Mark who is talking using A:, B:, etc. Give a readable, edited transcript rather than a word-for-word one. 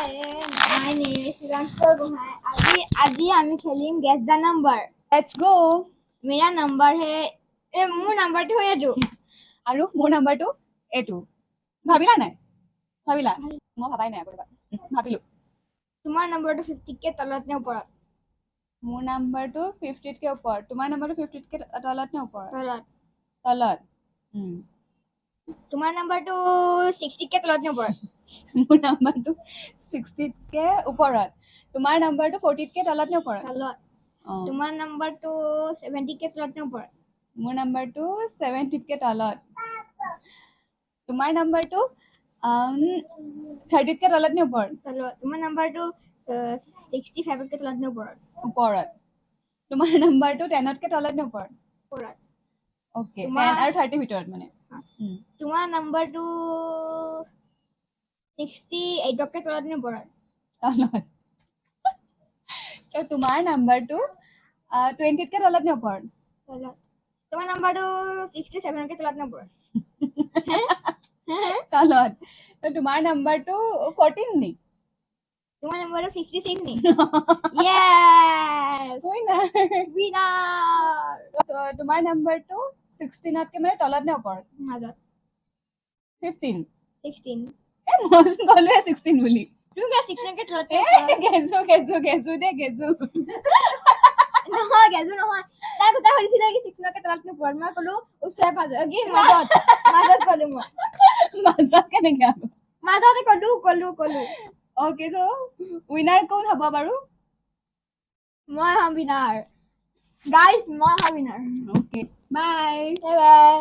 A: My name is Shivangkar Gohain. আজি আমি খেলিম guess the number.
B: Let's go.
A: मेरा নম্বৰ है এ মোৰ নাম্বাৰটো হয় এইটো।
B: আৰু মোৰ নাম্বাৰটো এইটো। ভাবিলা নাই? ভাবিলা? মই ভাবাই নাই আকৌ। ৰ'বা। ভাবিলো।
A: তোমাৰ নম্বৰটো 50তকৈ তলত নে ওপৰত?
B: মোৰ নাম্বাৰটো 50তকৈ ওপৰত। তোমাৰ নাম্বাৰটো 50তকৈ তলত নে ওপৰত?
A: তলত।
B: তলত।
A: তোমাৰ নাম্বাৰটো 60তকৈ তলত নে ওপৰত?
B: মোৰ নাম্বাৰটো 60তকৈ ওপৰত। তোমাৰ নাম্বাৰটো 40তকৈ তলত নে ওপৰত?
A: তলত।
B: অঁ।
A: তোমাৰ নাম্বাৰটো 70তকৈ তলত নে ওপৰত?
B: মোৰ নাম্বাৰটো 70তকৈ তলত। তোমাৰ নাম্বাৰটো 30তকৈ তলত নে ওপৰত?
A: তলত। তোমাৰ নাম্বাৰটো 65তকৈ তলত নে ওপৰত?
B: ওপৰত। তোমাৰ নাম্বাৰটো 10তকৈ তলত নে ওপৰত?
A: ওপৰত।
B: অ'কে। 10 আৰু 30ৰ ভিতৰত মানে।
A: তোমাৰ নাম্বাৰটো 68তকৈ তলত নে ওপৰত?
B: তলত। তো তোমাৰ নাম্বাৰটো 20তকৈ তলত নে ওপৰত?
A: তলত। তোমাৰ নাম্বাৰটো 67তকৈ তলত নে ওপৰত?
B: তলত। তো তোমাৰ নাম্বাৰটো 14 নি?
A: তোমাৰ নাম্বাৰটো 66 নি? Yes!
B: উইনাৰ!
A: উইনাৰ!
B: তোমাৰ নাম্বাৰটো 16তকৈ মানে তলত নে ওপৰত?
A: মাজত।
B: 15?
A: 16।
B: এ, মইচোন ক'লোৱে 16 বুলি।
A: তুমি কিয় 16তকৈ তলত?
B: এ, গেজু গেজু গেজু দে, গেজু।
A: নহয়, গেজু নহয়। তাই গোটাই সুধিছিলে কি 16তকৈ তলত নে ওপৰত। মই ক'লো ওচৰে পাজৰে, কি মাজত, মাজত ক'লো মই।
B: মাজত কেনেকে আকৌ?
A: মাজতে ক'লো, ক'লো, ক'লো।
B: অ'কে, চ' উইনাৰ কোন হ'ব বাৰু?
A: মই হ'ম উইনাৰ। গাইজ, মই হ'ম winner.
B: Okay, bye.
A: Bye bye.